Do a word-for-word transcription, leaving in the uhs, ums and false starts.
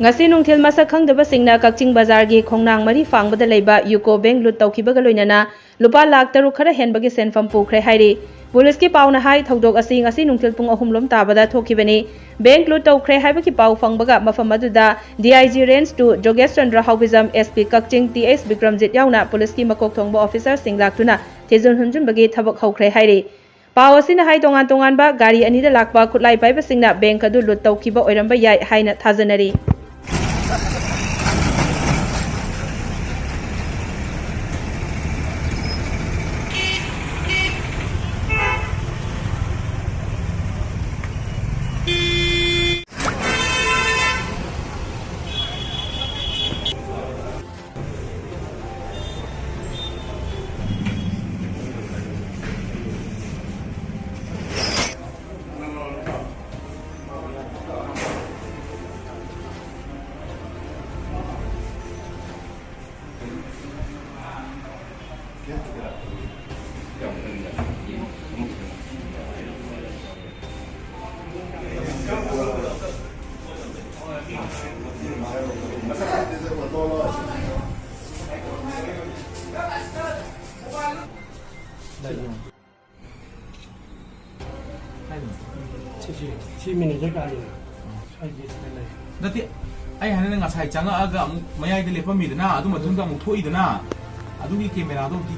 ꯉꯁꯤ ꯅꯨꯡꯊꯤꯜ ꯃꯁꯛ ꯈꯪꯗꯕꯁꯤꯡꯅ ꯀꯛꯆꯤꯡ ꯕꯖꯥꯔꯒꯤ ꯈꯣꯡꯅꯥꯡ ꯃꯔꯤ ꯐꯥꯡꯕꯗ ꯂꯩꯕ ꯌꯨꯀꯣ ꯕꯦꯡ ꯂꯨꯠ ꯇꯧꯈꯤꯕꯒ ꯂꯣꯏꯅꯅ ꯂꯨꯄꯥ ꯂꯥꯈ ꯇꯔꯨꯛ ꯈꯔ ꯍꯦꯟꯕꯒꯤ ꯁꯦꯟꯐꯝ ꯄꯨꯈ꯭ꯔꯦ ꯍꯥꯏꯔꯤ꯫ ꯄꯨꯂꯤꯁꯀꯤ ꯄꯥꯎꯅ ꯍꯥꯏ, ꯊꯧꯗꯣꯛ ꯑꯁꯤ ꯉꯁꯤ ꯅꯨꯡꯊꯤꯜ ꯄꯨꯡ ꯑꯍꯨꯝ ꯂꯣꯝ ꯇꯥꯕꯗ ꯊꯣꯛꯈꯤꯕꯅꯤ꯫ ꯕꯦꯡ ꯂꯨꯠ ꯇꯧꯈ꯭ꯔꯦ ꯍꯥꯏꯕꯒꯤ ꯄꯥꯎ ꯐꯪꯕꯒ ꯃꯐꯝ ꯑꯗꯨꯗ D I G Range two ꯖꯣꯒꯦꯁ Chandra ꯍꯥꯎꯕꯤꯖꯝ, S P Kakching T H Bikramjit ꯌꯥꯎꯅ ꯄꯨꯂꯤꯁꯀꯤ ꯃꯀꯣꯛ ꯊꯣꯡꯕ ꯑꯣꯐꯤꯁꯥꯔꯁꯤꯡ ꯂꯥꯛꯇꯨꯅ ꯊꯤꯖꯤꯟ ꯍꯨꯝꯖꯤꯟꯕꯒꯤ ꯊꯕꯛ ꯍꯧꯈ꯭ꯔꯦ ꯍꯥꯏꯔꯤ꯫ ꯄꯥꯎ ꯑꯁꯤꯅ ꯍꯥꯏ, ꯇꯣꯉꯥꯟ ꯇꯣꯉꯥꯟꯕ ꯒꯥꯔꯤ ꯑꯅꯤꯗ ꯂꯥꯛꯄ ꯈꯨꯠꯂꯥꯏ ꯄꯥꯏꯕꯁꯤꯡꯅ ꯕꯦꯡꯛ ꯑꯗꯨ ꯂꯨꯠ ꯇꯧꯈꯤꯕ ꯑꯣꯏꯔꯝꯕ ꯌꯥꯏ ꯍꯥꯏꯅ ꯊꯥꯖꯅꯔꯤ꯫ ꯁꯤ, ꯁꯤ, ꯁꯤ ꯃꯦꯅꯦꯖꯔ ꯀꯥꯅꯤꯅ ꯑꯩꯒꯤ ꯁꯤꯗ ꯂꯩ꯫ ꯅꯠꯇꯦ, ꯑꯩ ꯍꯥꯏꯅ ꯉꯁꯥꯏ ꯆꯪꯉꯛꯑꯒ ꯑꯃꯨꯛ ꯃꯌꯥꯏꯗ ꯂꯦꯞꯄꯝꯃꯤꯗꯅ, ꯑꯗꯨ ꯃꯇꯨꯡꯗ ꯑꯃꯨꯛ ꯊꯣꯛꯏꯗꯅ, ꯑꯗꯨꯒꯤ ꯀꯦꯃꯦꯔꯥꯗꯣ ꯑꯝꯇ